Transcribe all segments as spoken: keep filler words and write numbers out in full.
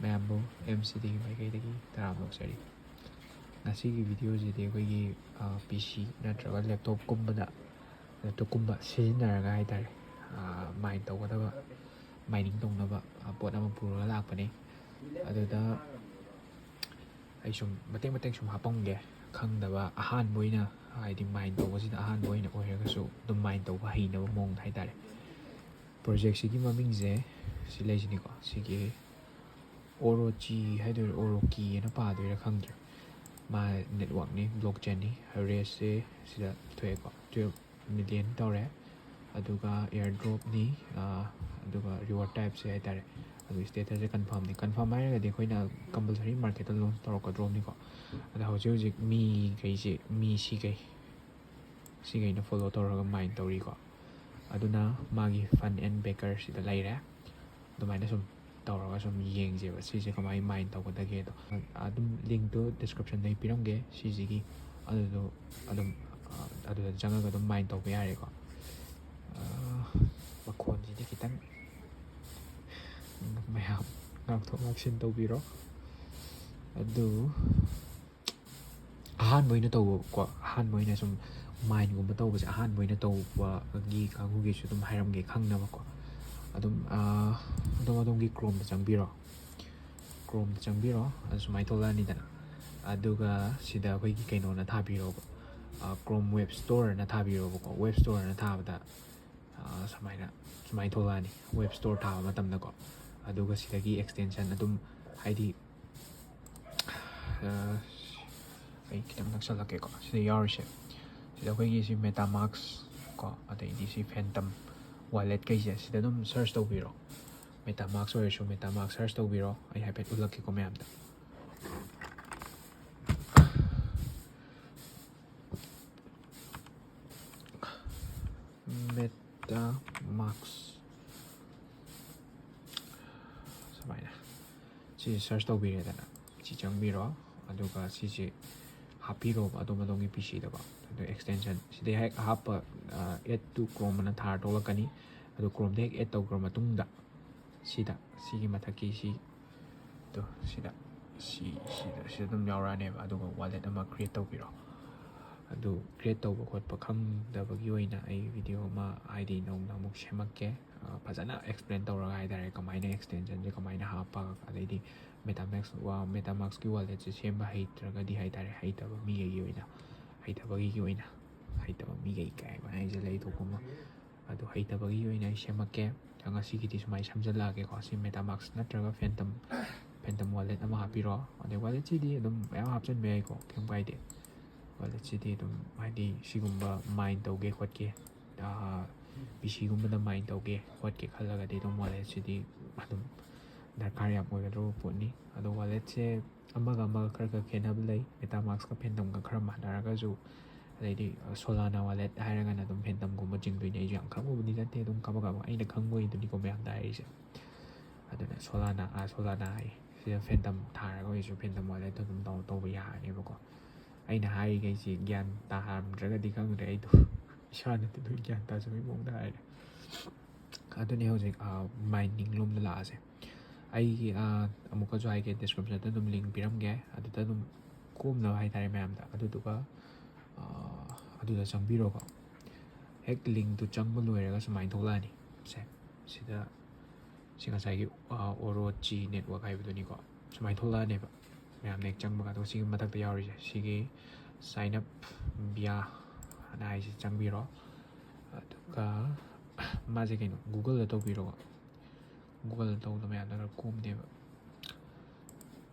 ꯃꯌꯥꯝꯕꯨ M C ꯗꯤꯒꯤ ꯃꯥꯏꯀꯩꯗꯒꯤ ꯇꯔꯥꯝꯅ ꯑꯣꯛꯆꯔꯤ꯫ ꯉꯁꯤꯒꯤ ꯚꯤꯗꯤꯑꯣꯁꯤꯗꯤ ꯑꯩꯈꯣꯏꯒꯤ ꯄꯤ ꯁꯤ ꯅꯠꯇ꯭ꯔꯒ ꯂꯦꯞꯇꯣꯞꯀꯨꯝꯕꯗ, ꯂꯦꯞꯇꯣꯞꯀꯨꯝꯕ ꯁꯤꯖꯤꯟꯅꯔꯒ ꯍꯥꯏ ꯇꯥꯔꯦ, ꯃꯥꯏꯟ ꯇꯧꯒꯗꯕ, ꯃꯥꯏꯅꯤꯡ ꯇꯧꯅꯕ ꯄꯣꯠ ꯑꯃ ꯄꯨꯔꯒ ꯂꯥꯛꯄꯅꯤ꯫ ꯑꯗꯨꯗ ꯑꯩ ꯁꯨꯝ ꯃꯇꯦꯛ ꯃꯇꯦꯛ ꯁꯨꯝ ꯍꯥꯞꯄꯝꯒꯦ꯫ ꯈꯪꯗꯕ ꯑꯍꯥꯟꯕ ꯑꯣꯏꯅ, ꯍꯥꯏꯗꯤ ꯃꯥꯏꯟ ꯇꯧꯕꯁꯤꯗ ꯑꯍꯥꯟꯕ ꯑꯣꯏꯅ ꯑꯣꯏꯔꯒꯁꯨ ꯑꯗꯨꯝ ꯃꯥꯏꯟ ꯇꯧꯕ ꯍꯩꯅꯕ ꯃꯑꯣꯡꯗ ꯍꯥꯏ ꯇꯥꯔꯦ꯫ ꯄ꯭ꯔꯣꯖꯦꯛꯁꯤꯒꯤ ꯃꯃꯤꯡꯁꯦ ꯁꯤ ꯂꯩꯁꯤꯅꯤꯀꯣ, ꯁꯤꯒꯤ ꯑꯣꯔꯣꯆꯤ ꯍꯥꯏꯗꯣꯏꯔꯥ, ꯑꯣꯔꯣꯀꯤ ꯍꯥꯏꯅ ꯄꯥꯗꯣꯏꯔꯥ ꯈꯪꯗ꯭ꯔꯦ꯫ ꯃꯥ ꯅꯦꯠꯋꯥꯛꯅꯤ, ꯕ꯭ꯂꯣꯛ ꯆꯦꯟꯅꯤ꯫ ꯔꯦꯁꯁꯦ ꯁꯤꯗ ꯊꯣꯛꯑꯦꯀꯣ, ꯇꯨꯌꯦꯜꯞ ꯃꯤꯂꯤꯌꯟ ꯇꯧꯔꯦ꯫ ꯑꯗꯨꯒ ꯏꯌꯥꯔ ꯗ꯭ꯔꯣꯞꯅꯤ, ꯑꯗꯨꯒ ꯔꯤꯋꯥꯔꯗ ꯇꯥꯏꯞꯁꯦ ꯍꯥꯏ ꯇꯥꯔꯦ꯫ ꯑꯗꯨ ꯁ꯭ꯇꯦꯇꯁꯁꯦ ꯀꯟꯐꯥꯔꯝꯅꯤ꯫ ꯀꯟꯐꯥꯔꯝ ꯍꯥꯏꯔꯒꯗꯤ ꯑꯩꯈꯣꯏꯅ ꯀꯝꯄꯜꯁꯔꯤ ꯃꯥꯔꯀꯦꯠꯇ ꯂꯣꯟꯁ ꯇꯧꯔꯛꯀꯗ꯭ꯔꯣꯝꯅꯤꯀꯣ꯫ ꯑꯗꯣ ꯍꯧꯖꯤꯛ ꯍꯧꯖꯤꯛ ꯃꯤꯈꯩꯁꯦ, ꯃꯤ ꯁꯤꯈꯩ, ꯁꯤꯈꯩꯅ ꯐꯣꯂꯣ ꯇꯧꯔꯒ ꯃꯥꯏꯟ ꯇꯧꯔꯤꯀꯣ꯫ ꯑꯗꯨꯅ ꯃꯥꯒꯤ ꯐꯟ ꯑꯦꯟ ꯕꯦꯀꯔ ꯁꯤꯗ ꯂꯩꯔꯦ꯫ ꯑꯗꯨꯃꯥꯏꯅ ꯁꯨꯝ ꯇꯧꯔꯒ ꯁꯨꯝ ꯌꯦꯡꯁꯦꯕ, ꯁꯤꯁꯦ ꯀꯃꯥꯏꯅ ꯃꯥꯏꯟ ꯇꯧꯒꯗꯒꯦꯗꯣ꯫ ꯑꯗꯨꯝ ꯂꯤꯡꯇꯣ ꯗꯤꯁꯀ꯭ꯔꯤꯞꯁꯟꯗ ꯑꯩ ꯄꯤꯔꯝꯒꯦ ꯁꯤꯁꯤꯒꯤ꯫ ꯑꯗꯨꯗꯣ ꯑꯗꯨꯝ, ꯑ, ꯑꯗꯨꯗ ꯆꯪꯉꯒ ꯑꯗꯨꯝ ꯃꯥꯏꯟ ꯇꯧꯕ ꯌꯥꯔꯦꯀꯣ꯫ ꯑ, ꯃꯈꯣꯟꯁꯤꯗꯤ ꯈꯤꯇꯪ ꯃꯌꯥꯝ ꯉꯥꯛꯊꯣꯛ ꯉꯥꯛꯁꯤꯟ ꯇꯧꯕꯤꯔꯣ꯫ ꯑꯗꯨ ꯑꯍꯥꯟꯕ ꯑꯣꯏꯅ ꯇꯧꯕꯀꯣ, ꯑꯍꯥꯟꯕ ꯑꯣꯏꯅ ꯁꯨꯝ ꯃꯥꯏꯟꯒꯨꯝꯕ ꯇꯧꯕꯁꯦ, ꯑꯍꯥꯟꯕ ꯑꯣꯏꯅ ꯇꯧꯕꯒꯤ ꯀꯥꯡꯕꯨꯒꯤꯁꯨ ꯑꯗꯨꯝ ꯍꯥꯏꯔꯝꯒꯦ ꯈꯪꯅꯕꯀꯣ꯫ ꯑꯗꯨꯝ, ꯑ, ꯑꯗꯣꯝ ꯑꯗꯣꯝꯒꯤ ꯀ꯭ꯔꯣꯝꯗ ꯆꯪꯕꯤꯔꯣ꯫ ꯀ꯭ꯔꯣꯝꯗ ꯆꯪꯕꯤꯔꯣ꯫ ꯑꯗꯨ ꯁꯨꯃꯥꯏꯅ ꯊꯣꯛꯂꯛꯑꯅꯤꯗꯅ꯫ ꯑꯗꯨꯒ ꯁꯤꯗ ꯑꯩꯈꯣꯏꯒꯤ ꯀꯩꯅꯣꯅ ꯊꯥꯕꯤꯔꯣꯕ, ꯀ꯭ꯔꯣꯝ ꯋꯦꯕ ꯁ꯭ꯇꯣꯔꯅ ꯊꯥꯕꯤꯔꯣꯕꯀꯣ꯫ ꯋꯦꯕ ꯁ꯭ꯇꯣꯔꯅ ꯊꯥꯕꯗ, ꯑ, ꯁꯨꯃꯥꯏꯅ, ꯁꯨꯃꯥꯏꯅ ꯊꯣꯛꯂꯛꯑꯅꯤ ꯋꯦꯕ ꯁ꯭ꯇꯣꯔ ꯊꯥꯕ ꯃꯇꯝꯗꯀꯣ꯫ ꯑꯗꯨꯒ ꯁꯤꯗꯒꯤ ꯑꯦꯛꯁꯇꯦꯟꯁꯟ ꯑꯗꯨꯝ, ꯍꯥꯏꯗꯤ, ꯑ, ꯑꯩ ꯈꯤꯇꯪ ꯅꯛꯁꯜꯂꯛꯀꯦꯀꯣ꯫ ꯁꯤꯗ ꯌꯥꯎꯔꯤꯁꯦ, ꯁꯤꯗ ꯑꯩꯈꯣꯏꯒꯤ ꯁꯤ ꯃꯦꯇꯥꯃꯥꯛꯁ ꯀꯣ, ꯑꯗꯩꯗꯤ ꯁꯤ ꯐꯦꯟꯇꯝ ꯋꯥꯂꯦꯠ ꯀꯩꯁꯦ, ꯁꯤꯗ ꯑꯗꯨꯝ ꯁꯔꯆ ꯇꯧꯕꯤꯔꯣ꯫ ꯃꯦꯇꯥꯃꯥꯛꯁ ꯑꯣꯏꯔꯁꯨ ꯃꯦꯇꯥꯃꯥꯛꯁ ꯁꯔꯆ ꯇꯧꯕꯤꯔꯣ꯫ ꯑꯩ ꯍꯥꯏꯐꯦꯠ ꯎꯠꯂꯛꯀꯦꯀꯣ ꯃꯌꯥꯝꯗ꯫ ꯃꯦꯇꯥꯃꯥꯛꯁ ꯁꯨꯃꯥꯏꯅ ꯁꯤꯁꯦ ꯁꯔꯆ ꯇꯧꯕꯤꯔꯦꯗꯅ, ꯁꯤ ꯆꯪꯕꯤꯔꯣ꯫ ꯑꯗꯨꯒ ꯁꯤꯁꯦ ꯍꯥꯞꯄꯤꯔꯣꯕ ꯑꯗꯣꯝ ꯑꯗꯣꯝꯒꯤ ꯄꯤ ꯁꯤꯗꯀꯣ꯫ ꯑꯗꯨ ꯑꯦꯛꯁꯇꯦꯟꯁꯟ ꯁꯤꯗꯩ ꯍꯦꯛ ꯑꯍꯥꯞꯄ, ꯑꯦꯗ ꯇꯨ ꯀ꯭ꯔꯣꯝ ꯑꯅ ꯊꯥꯔ ꯊꯣꯛꯂꯛꯀꯅꯤ꯫ ꯑꯗꯨ ꯀ꯭ꯔꯣꯝꯗ ꯍꯦꯛ ꯑꯦꯗ ꯇꯧꯈ꯭ꯔ ꯃꯇꯨꯡꯗ ꯁꯤꯗ, ꯁꯤꯒꯤ ꯃꯊꯛꯀꯤ ꯁꯤ ꯑꯗꯣ ꯁꯤꯗ ꯁꯤ ꯁꯤꯗ ꯁꯤꯗ ꯑꯗꯨꯝ ꯌꯥꯎꯔꯛꯑꯅꯦꯕ꯫ ꯑꯗꯨꯒ ꯋꯥꯂꯦꯠ ꯑꯃ ꯀ꯭ꯔꯤꯌꯦꯠ ꯇꯧꯕꯤꯔꯣ꯫ ꯑꯗꯨ ꯀ꯭ꯔꯤꯌꯦꯠ ꯇꯧꯕ ꯈꯣꯠꯄ ꯈꯪꯗꯕꯒꯤ ꯑꯣꯏꯅ ꯑꯩ ꯚꯤꯗꯤꯑꯣ ꯑꯃ ꯍꯥꯏꯗꯤ ꯅꯧꯅ ꯑꯃꯨꯛ ꯁꯦꯝꯃꯛꯀꯦ꯫ ꯐꯖꯅ ꯑꯦꯛꯁꯄ꯭ꯂꯦꯟ ꯇꯧꯔꯒ ꯍꯥꯏꯇꯥꯔꯦ, ꯀꯃꯥꯏꯅ ꯑꯦꯛꯁꯇꯦꯟꯁꯟꯁꯦ ꯀꯃꯥꯏꯅ ꯍꯥꯞꯄ, ꯑꯗꯩꯗꯤ ꯃꯦꯇꯥꯃꯦꯛꯁ ꯃꯦꯇꯥꯃꯥꯛꯁꯀꯤ ꯋꯥꯂꯦꯠꯁꯦ ꯁꯦꯝꯕ ꯍꯩꯇ꯭ꯔꯒꯗꯤ ꯍꯥꯏꯇꯥꯔꯦ, ꯍꯩꯇꯕ ꯃꯤꯈꯩꯒꯤ ꯑꯣꯏꯅ ꯍꯩꯇꯕꯒꯤ ꯑꯣꯏꯅ ꯍꯩꯇꯕ ꯃꯤꯈꯩ ꯀꯥꯏ ꯍꯥꯏꯁꯦ ꯂꯩ ꯊꯣꯛꯄ ꯑꯃ꯫ ꯑꯗꯨ ꯍꯩꯇꯕꯒꯤ ꯑꯣꯏꯅ ꯑꯩ ꯁꯦꯝꯃꯛꯀꯦ꯫ ꯉꯁꯤꯒꯤꯗꯤ ꯁꯨꯃꯥꯏꯅ ꯁꯦꯝꯖꯤꯜꯂꯛꯑꯒꯦꯀꯣ꯫ ꯁꯤ ꯃꯦꯇꯥꯃꯥꯛꯁ ꯅꯠꯇ꯭ꯔꯒ ꯐꯦꯟꯇꯝ ꯐꯦꯟꯇꯝ ꯋꯥꯂꯦꯠ ꯑꯃ ꯍꯥꯞꯄꯤꯔꯣ꯫ ꯑꯗꯩ ꯋꯥꯂꯦꯠꯁꯤꯗꯤ ꯑꯗꯨꯝ ꯃꯌꯥꯝ ꯍꯥꯞꯆꯤꯟꯕ ꯌꯥꯏꯀꯣ, ꯀꯩꯝ ꯀꯥꯏꯗꯦ꯫ ꯋꯥꯂꯦꯠꯁꯤꯗꯤ ꯑꯗꯨꯝ ꯍꯥꯏꯗꯤ ꯁꯤꯒꯨꯝꯕ ꯃꯥꯏꯟ ꯇꯧꯒꯦ ꯈꯣꯠꯀꯦ, ꯄꯤ ꯁꯤꯒꯨꯝꯕꯗ ꯃꯥꯏꯟ ꯇꯧꯒꯦ ꯈꯣꯠꯀꯦ ꯈꯜꯂꯒꯗꯤ ꯑꯗꯨꯝ ꯋꯥꯂꯦꯠꯁꯤꯗꯤ ꯑꯗꯨꯝ ꯗꯔꯀꯥꯔ ꯌꯥꯝ ꯑꯣꯏꯒꯗꯧꯕ ꯄꯣꯠꯅꯤ꯫ ꯑꯗꯣ ꯋꯥꯂꯦꯠꯁꯦ ꯑꯃꯒ ꯑꯃꯒ ꯈꯔ ꯈꯔ ꯈꯦꯠꯅꯕ ꯂꯩ꯫ ꯃꯦꯇꯥꯃꯥꯛꯁꯀ ꯐꯦꯟꯇꯝꯒ ꯈꯔ ꯃꯥꯟꯅꯔꯒꯁꯨ, ꯑꯗꯩꯗꯤ ꯁꯣꯂꯥꯅꯥ ꯋꯥꯂꯦꯠ ꯍꯥꯏꯔꯒꯅ ꯑꯗꯨꯝ ꯐꯦꯟꯇꯝꯒꯨꯝꯕ ꯆꯤꯡꯗꯣꯏꯅꯦ꯫ ꯑꯩꯁꯨ ꯌꯥꯝ ꯈꯪꯕꯕꯨꯗꯤ ꯅꯠꯇꯦ, ꯑꯗꯨꯝ ꯀꯕꯛ ꯀꯕꯛ ꯑꯩꯅ ꯈꯪꯕ ꯑꯣꯏꯗꯨꯅꯤꯀꯣ ꯃꯌꯥꯝꯗ ꯍꯥꯏꯔꯤꯁꯦ꯫ ꯑꯗꯨꯅ ꯁꯣꯂꯥꯅꯥ, ꯑꯥ, ꯁꯣꯂꯥꯅꯥ ꯍꯥꯏ, ꯁꯤꯗ ꯐꯦꯟꯇꯝ ꯊꯥꯔꯒ ꯑꯣꯏꯔꯁꯨ ꯐꯦꯟꯇꯝ ꯋꯥꯂꯦꯠꯇꯣ ꯑꯗꯨꯝ ꯗꯥꯎꯟꯂꯣꯗ ꯇꯧꯕ ꯌꯥꯔꯅꯦꯕꯀꯣ꯫ ꯑꯩꯅ ꯍꯥꯏꯔꯤꯈꯩꯁꯤ ꯒ꯭ꯌꯥꯟ ꯇꯥꯔꯝꯗ꯭ꯔꯒꯗꯤ ꯈꯪꯗ꯭ꯔꯦ, ꯑꯩꯗꯣ ꯏꯁꯥꯅꯗꯤ ꯑꯗꯨꯝ ꯒ꯭ꯌꯥꯟ ꯇꯥꯖꯕꯒꯤ ꯃꯑꯣꯡꯗ ꯍꯥꯏꯔꯦ꯫ ꯑꯗꯨꯅꯤ ꯍꯧꯖꯤꯛ ꯃꯥꯏꯅꯤꯡ ꯂꯣꯝꯗ ꯂꯥꯛꯑꯁꯦ꯫ ꯑꯩꯒꯤ ꯑꯃꯨꯛꯀꯁꯨ ꯍꯥꯏꯒꯦ, ꯗꯤꯁꯀ꯭ꯔꯤꯞꯁꯟꯗ ꯑꯗꯨꯝ ꯂꯤꯡ ꯄꯤꯔꯝꯒꯦ, ꯑꯗꯨꯗ ꯑꯗꯨꯝ ꯀꯣꯝꯅꯕ ꯍꯥꯏꯇꯥꯔꯦ ꯃꯌꯥꯝꯗ꯫ ꯑꯗꯨꯗꯨꯒ ꯑꯗꯨꯗ ꯆꯪꯕꯤꯔꯣꯀꯣ꯫ ꯍꯦꯛ ꯂꯤꯡꯇꯨ ꯆꯪꯕ ꯂꯣꯏꯔꯒ ꯁꯨꯃꯥꯏꯅ ꯊꯣꯛꯂꯛꯑꯅꯤ꯫ ꯁꯦ, ꯁꯤꯗ ꯁꯤ ꯉꯁꯥꯏꯒꯤ ꯑꯣꯔꯣꯆꯤ ꯅꯦꯠꯋꯥꯛ ꯍꯥꯏꯕꯗꯨꯅꯤꯀꯣ꯫ ꯁꯨꯃꯥꯏꯅ ꯊꯣꯛꯂꯛꯑꯅꯦꯕ꯫ ꯃꯌꯥꯝꯅ ꯍꯦꯛ ꯆꯪꯕꯒ꯫ ꯑꯗꯨꯒ ꯁꯤꯒꯤ ꯃꯊꯛꯇ ꯌꯥꯎꯔꯤꯁꯦ, ꯁꯤꯒꯤ ꯁꯥꯏꯟ ꯑꯞ ꯕꯤꯌꯥ ꯑꯅ ꯍꯥꯏꯁꯤ ꯆꯪꯕꯤꯔꯣ꯫ ꯑꯗꯨꯒ ꯃꯥꯁꯦ ꯀꯩꯅꯣ, ꯒꯨꯒꯜꯗ ꯇꯧꯕꯤꯔꯣ꯫ ꯒꯨꯒꯜꯗ ꯇꯧꯕꯗ ꯃꯌꯥꯝꯗ ꯈꯔ ꯀꯣꯝꯅꯦꯕ꯫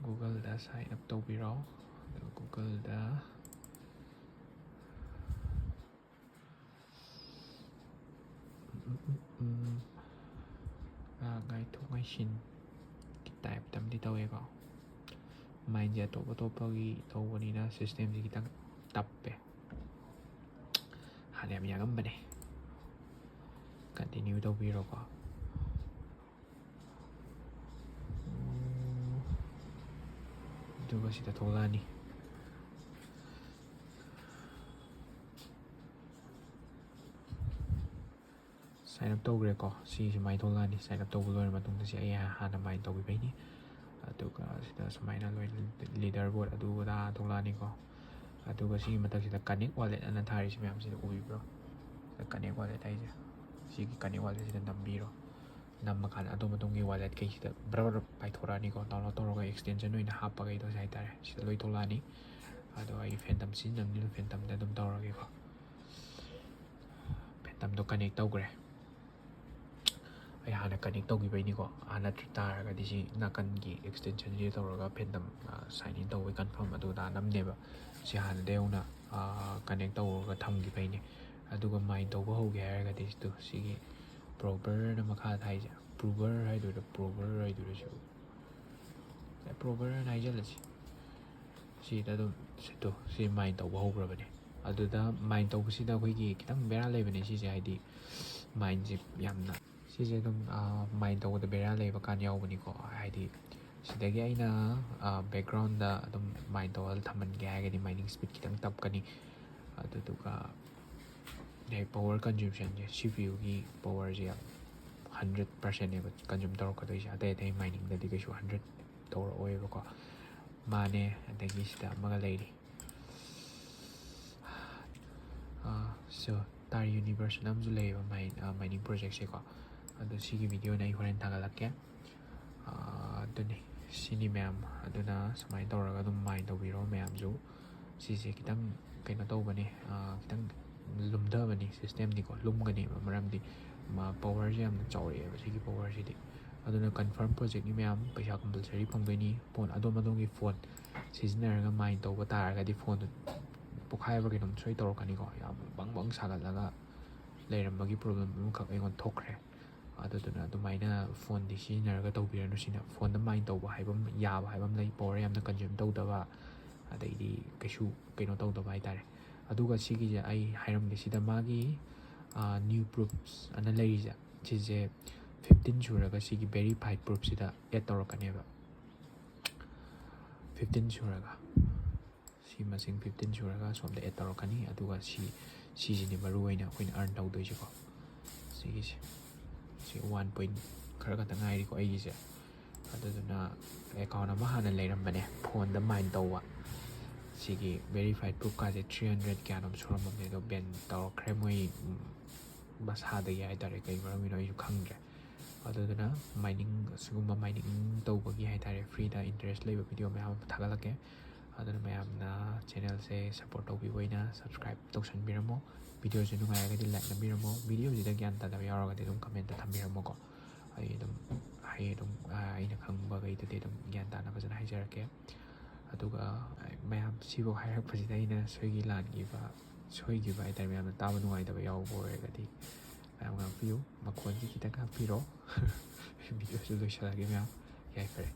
ꯒꯨꯒꯜꯗ ꯁꯥꯏꯟ ꯑꯞ ꯇꯧꯕꯤꯔꯣ꯫ ꯑꯗꯨꯒ ꯒꯨꯒꯜꯗ ꯎꯝ, ꯎꯝ, ꯎꯝ, ꯎꯝ꯫ ꯉꯥꯏꯊꯣꯛ ꯉꯥꯏꯁꯤꯟꯒꯤ ꯇꯥꯏꯞꯇ ꯑꯃꯗꯤ ꯇꯧꯋꯦꯀꯣ꯫ ꯃꯥꯏꯟꯁꯦ ꯑꯇꯣꯞ ꯑꯇꯣꯞꯄꯒꯤ ꯇꯧꯕꯅꯤꯅ ꯁꯤꯁꯇꯦꯝꯁꯦ ꯈꯤꯇꯪ ꯇꯞꯄꯦ꯫ ꯍꯥꯟꯅ ꯌꯥꯝ ꯌꯥꯡꯉꯝꯕꯅꯦ꯫ ꯀꯟꯇꯤꯅ꯭ꯌꯨ ꯇꯧꯕꯤꯔꯣꯀꯣ꯫ ꯎꯝ, ꯑꯗꯨꯒ ꯁꯤꯗ ꯊꯣꯛꯂꯛꯑꯅꯤ꯫ Sign up ꯇꯧꯈ꯭ꯔꯦꯀꯣ꯫ ꯁꯤ ꯁꯨꯃꯥꯏꯅ ꯊꯣꯛꯂꯛꯑꯅꯤ꯫ ꯁꯥꯏꯟ ꯑꯞ ꯇꯧꯕ ꯂꯣꯏꯔ ꯃꯇꯨꯡꯗ ꯁꯤ ꯑꯩ ꯍꯥꯟꯅ ꯃꯥꯏꯟ ꯇꯧꯈꯤꯕꯩꯅꯤ꯫ ꯑꯗꯨꯒ ꯁꯤꯗ ꯁꯨꯃꯥꯏꯅ ꯂꯣꯏ leader board ꯑꯗꯨ ꯑꯗꯥ ꯊꯣꯛꯂꯛꯑꯅꯤꯀꯣ꯫ ꯑꯗꯨꯒ ꯁꯤꯒꯤ ꯃꯊꯛꯁꯤꯗ connect wallet ꯑꯅ ꯊꯥꯔꯤꯁꯤ ꯃꯌꯥꯝꯁꯤꯗ ꯎꯕꯤꯕ꯭ꯔꯣ? ꯁꯤꯗ connect wallet ꯍꯥꯏꯁꯦ, ꯁꯤꯒꯤ connect wallet ꯁꯤꯗ ꯅꯝꯕꯤꯔꯣ꯫ ꯅꯝꯕ ꯀꯥꯟꯗ ꯑꯗꯣꯝ ꯑꯗꯣꯝꯒꯤ wallet ꯀꯩꯁꯤꯗ ꯕ꯭ꯔ ꯕ꯭ꯔ ꯄꯥꯏꯊꯣꯔꯛꯑꯅꯤꯀꯣ, download ꯇꯧꯔꯒ extension ꯑꯣꯏꯅ ꯍꯥꯞꯄꯈꯩꯗꯣ ꯍꯥꯏꯇꯥꯔꯦ꯫ ꯁꯤꯗ ꯂꯣꯏ ꯊꯣꯛꯂꯛꯑꯅꯤ꯫ ꯑꯗꯣ ꯑꯩ Phantom ꯁꯤꯖꯤꯟꯅꯕꯅꯤꯅ Phantomꯗ ꯑꯗꯨꯝ ꯇꯧꯔꯒꯦꯀꯣ꯫ Phantomꯗꯣ connect ꯇꯧꯈ꯭ꯔꯦ꯫ ꯑꯩ ꯍꯥꯟꯅ connect ꯇꯧꯈꯤꯕꯩꯅꯤꯀꯣ꯫ ꯑꯥ ꯅꯠꯇ꯭ꯔ ꯇꯥꯔꯒꯗꯤ ꯁꯤ ꯅꯥꯀꯟꯒꯤ extensionꯁꯤ ꯇꯧꯔꯒ Phantom sign in ꯇꯧꯕꯩ confirm ꯑꯗꯨ ꯑꯗꯥ ꯅꯝꯅꯦꯕ꯫ ꯁꯤ ꯍꯥꯟꯅꯗꯩ ꯍꯧꯅ connect ꯇꯧꯔꯒ ꯊꯝꯈꯤꯕꯩꯅꯦ꯫ ꯑꯗꯨꯒ mine ꯇꯧꯕ ꯍꯧꯒꯦ ꯍꯥꯏꯔꯒꯗꯤ ꯁꯤꯗꯣ, ꯁꯤꯒꯤ Proverꯅ ꯃꯈꯥ ꯊꯥꯏꯁꯦ, Prover ꯍꯥꯏꯗꯣꯏꯔꯥ, Prover ꯍꯥꯏꯗꯣꯏꯔꯥ, ꯁꯤ Proverꯅ ꯍꯥꯏꯖꯜꯂꯁꯤ꯫ ꯁꯤꯗ ꯑꯗꯨꯝ ꯁꯤꯠꯇꯣ ꯁꯤ mine ꯇꯧꯕ ꯍꯧꯈ꯭ꯔꯕꯅꯦ꯫ ꯑꯗꯨꯗ mine ꯇꯧꯕꯁꯤꯗ ꯑꯩꯈꯣꯏꯒꯤ ꯈꯤꯇꯪ ꯕꯦꯔꯥ ꯂꯩꯕꯅꯦ ꯁꯤꯁꯦ, ꯍꯥꯏꯗꯤ mineꯁꯦ ꯌꯥꯝꯅ, ꯁꯤꯁꯦ ꯑꯗꯨꯝ mine ꯇꯧꯕꯗ ꯕꯦꯔꯥ ꯂꯩꯕ ꯀꯥꯟ ꯌꯥꯎꯕꯅꯤꯀꯣ꯫ ꯍꯥꯏꯗꯤ ꯁꯤꯗꯒꯤ ꯑꯩꯅ backgroundꯗ ꯑꯗꯨꯝ mine ꯇꯧꯍꯜ ꯊꯝꯍꯟꯒꯦ ꯍꯥꯏꯔꯒꯗꯤ mining speed ꯈꯤꯇꯪ ꯇꯞꯀꯅꯤ꯫ ꯑꯗꯨꯗꯨꯒ power consumptionꯁꯦ, CPUꯒꯤ powerꯁꯦ ꯌꯥꯝ hundred percentꯅꯦꯕ consume ꯇꯧꯔꯛꯀꯗꯣꯏꯁꯦ꯫ ꯑꯇꯩ ꯑꯇꯩ miningꯗꯗꯤ ꯀꯩꯁꯨ hundred ꯇꯧꯔꯛꯑꯣꯏꯕꯀꯣ꯫ ꯃꯥꯅꯦ꯫ ꯑꯗꯒꯤ ꯁꯤꯗ ꯑꯃꯒ ꯂꯩꯔꯤ꯫ So, Tar Universe ꯑꯃꯁꯨ ꯂꯩꯌꯦꯕ mining projectꯁꯦꯀꯣ꯫ ꯑꯗꯣ ꯁꯤꯒꯤ videoꯅ ꯑꯩ ꯍꯣꯔꯦꯟ ꯊꯥꯒꯠꯂꯛꯀꯦ꯫ ꯑꯗꯨꯅꯤ, ꯁꯤꯅꯤ ꯃꯌꯥꯝ꯫ ꯑꯗꯨꯅ ꯁꯨꯃꯥꯏꯅ ꯇꯧꯔꯒ ꯑꯗꯨꯝ mine ꯇꯧꯕꯤꯔꯣ ꯃꯌꯥꯝꯁꯨ꯫ ꯁꯤꯁꯦ ꯈꯤꯇꯪ ꯀꯩꯅꯣ ꯇꯧꯕꯅꯤ, ꯈꯤꯇꯪ ꯂꯨꯝꯊꯕꯅꯤ systemꯗꯤꯀꯣ, ꯂꯨꯝꯒꯅꯦꯕ꯫ ꯃꯔꯝꯗꯤ powerꯁꯦ ꯌꯥꯝꯅ ꯆꯥꯎꯔꯛꯑꯦꯕ ꯁꯤꯒꯤ powerꯁꯤꯗꯤ꯫ ꯑꯗꯨꯅ confirm projectꯅꯤ ꯃꯌꯥꯝ, ꯄꯩꯁꯥ compulsory ꯐꯪꯗꯣꯏꯅꯤ꯫ Phone, ꯑꯗꯣꯝ ꯑꯗꯣꯝꯒꯤ phone ꯁꯤꯖꯤꯟꯅꯔꯒ mine ꯇꯧꯕ ꯇꯥꯔꯒꯗꯤ phoneꯗꯨ ꯄꯣꯛꯈꯥꯏꯕ ꯀꯩꯅꯣꯝ ꯁꯣꯏ ꯇꯧꯔꯛꯀꯅꯤꯀꯣ꯫ ꯌꯥꯝ ꯕꯪ ꯕꯪ ꯁꯥꯒꯠꯂꯒ ꯂꯩꯔꯝꯕꯒꯤ problem ꯑꯃꯈꯛ ꯑꯩꯉꯣꯟꯗ ꯊꯣꯛꯈ꯭ꯔꯦ꯫ ꯑꯗꯨꯗꯨꯅ ꯑꯗꯨꯃꯥꯏꯅ phoneꯗꯤ ꯁꯤꯖꯤꯟꯅꯔꯒ ꯇꯧꯕꯤꯔꯅꯨ꯫ ꯁꯤꯅ phoneꯗ mine ꯇꯧꯕ ꯍꯥꯏꯕ ꯑꯃ, ꯌꯥꯕ ꯍꯥꯏꯕ ꯑꯃ ꯂꯩ, power ꯌꯥꯝꯅ consume ꯇꯧꯗꯕ, ꯑꯗꯩꯗꯤ ꯀꯩꯁꯨ ꯀꯩꯅꯣ ꯇꯧꯗꯕ ꯍꯥꯏꯇꯥꯔꯦ꯫ ꯑꯗꯨꯒ ꯁꯤꯒꯤꯁꯦ ꯑꯩ ꯍꯥꯏꯔꯝꯒꯦ, ꯁꯤꯗ ꯃꯥꯒꯤ new proofs ꯑꯅ ꯂꯩꯔꯤꯁꯦ, ꯁꯤꯁꯦ fifteen ꯁꯨꯔꯒ ꯁꯤꯒꯤ verify proofꯁꯤꯗ add ꯇꯧꯔꯛꯀꯅꯦꯕ꯫ Fifteen ꯁꯨꯔꯒ, ꯁꯤ ꯃꯁꯤꯡ fifteen ꯁꯨꯔꯒ ꯁꯣꯝꯗ add ꯇꯧꯔꯛꯀꯅꯤ꯫ ꯑꯗꯨꯒ ꯁꯤ, ꯁꯤꯁꯤꯅꯤ ꯃꯔꯨ ꯑꯣꯏꯅ ꯑꯩꯈꯣꯏꯅ earn ꯇꯧꯗꯣꯏꯁꯦꯀꯣ꯫ ꯁꯤꯒꯤꯁꯦ, ꯁꯤ one point ꯈꯔ ꯈꯛꯇ ꯉꯥꯏꯔꯤꯀꯣ ꯑꯩꯒꯤꯁꯦ꯫ ꯑꯗꯨꯗꯨꯅ ꯑꯦꯀꯥꯎꯟ ꯑꯃ ꯍꯥꯟꯅ ꯂꯩꯔꯝꯕꯅꯦ, ꯐꯣꯟꯗ ꯃꯥꯏꯟ ꯇꯧꯕ꯫ ꯁꯤꯒꯤ ꯚꯦꯔꯤꯐꯥꯏꯠ ꯄ꯭ꯔꯨꯐꯀꯥꯁꯦ ꯊ꯭ꯔꯤ ꯍꯟꯗ꯭ꯔꯦꯠ ꯀꯌꯥꯅꯣꯝ ꯁꯨꯔꯝꯃꯕꯅꯦ, ꯑꯗꯣ ꯕꯦꯟ ꯇꯧꯔꯛꯈ꯭ꯔꯦ ꯃꯣꯏ, ꯎꯝ, ꯃꯁꯥꯗꯒꯤ ꯍꯥꯏꯇꯥꯔꯦ꯫ ꯀꯩ ꯃꯔꯝꯒꯤꯅꯣ ꯑꯩꯁꯨ ꯈꯪꯗ꯭ꯔꯦ꯫ ꯑꯗꯨꯗꯨꯅ ꯃꯥꯏꯅꯤꯡ, ꯑꯁꯤꯒꯨꯝꯕ ꯃꯥꯏꯅꯤꯡ ꯇꯧꯕꯒꯤ ꯍꯥꯏꯇꯥꯔꯦ, ꯐ꯭ꯔꯤꯗ ꯏꯟꯇꯔꯦꯁ ꯂꯩꯕ ꯚꯤꯗꯤꯑꯣ ꯃꯌꯥꯝ ꯑꯃ ꯊꯥꯒꯠꯂꯛꯀꯦ꯫ ꯑꯗꯨꯅ ꯃꯌꯥꯝꯅ ꯆꯦꯅꯦꯜꯁꯦ ꯁꯞꯄꯣꯔꯠ ꯇꯧꯕꯤꯕ ꯑꯣꯏꯅ ꯁꯕꯁꯀ꯭ꯔꯥꯏꯞ ꯇꯧꯁꯟꯕꯤꯔꯝꯃꯣ꯫ ꯚꯤꯗꯤꯑꯣꯁꯦ ꯅꯨꯡꯉꯥꯏꯔꯒꯗꯤ ꯂꯥꯏꯛ ꯅꯝꯕꯤꯔꯝꯃꯣ꯫ ꯚꯤꯗꯤꯑꯣꯁꯤꯗ ꯒ꯭ꯌꯥꯟ ꯇꯥꯗꯕ ꯌꯥꯎꯔꯒꯗꯤ ꯑꯗꯨꯝ ꯀꯃꯦꯟꯇ ꯊꯝꯕꯤꯔꯝꯃꯣꯀꯣ꯫ ꯑꯩ ꯑꯗꯨꯝ, ꯑꯩ ꯑꯗꯨꯝ, ꯑ, ꯑꯩꯅ ꯈꯪꯕꯈꯩꯗꯨꯗꯤ ꯑꯗꯨꯝ ꯒ꯭ꯌꯥꯟ ꯇꯥꯅ ꯐꯖꯅ ꯍꯥꯏꯖꯔꯛꯀꯦ꯫ ꯑꯗꯨꯒ ꯃꯌꯥꯝ ꯁꯤꯐꯥꯎ ꯍꯥꯏꯔꯛꯄꯁꯤꯗ ꯑꯩꯅ ꯁꯣꯏꯈꯤ ꯂꯥꯟꯈꯤꯕ, ꯁꯣꯏꯈꯤꯕ ꯍꯥꯏꯇꯥꯔꯦ, ꯃꯌꯥꯝꯅ ꯇꯥꯕ ꯅꯨꯡꯉꯥꯏꯇꯕ ꯌꯥꯎꯕ ꯑꯣꯏꯔꯒꯗꯤ ꯃꯌꯥꯝ ꯉꯥꯛꯄꯤꯌꯨ, ꯃꯈꯣꯟꯁꯤ ꯈꯤꯇꯪ ꯉꯥꯛꯄꯤꯔꯣ꯫ ꯚꯤꯗꯤꯑꯣꯁꯨ ꯂꯣꯏꯁꯤꯜꯂꯒꯦ ꯃꯌꯥꯝ, ꯌꯥꯏꯐꯔꯦ꯫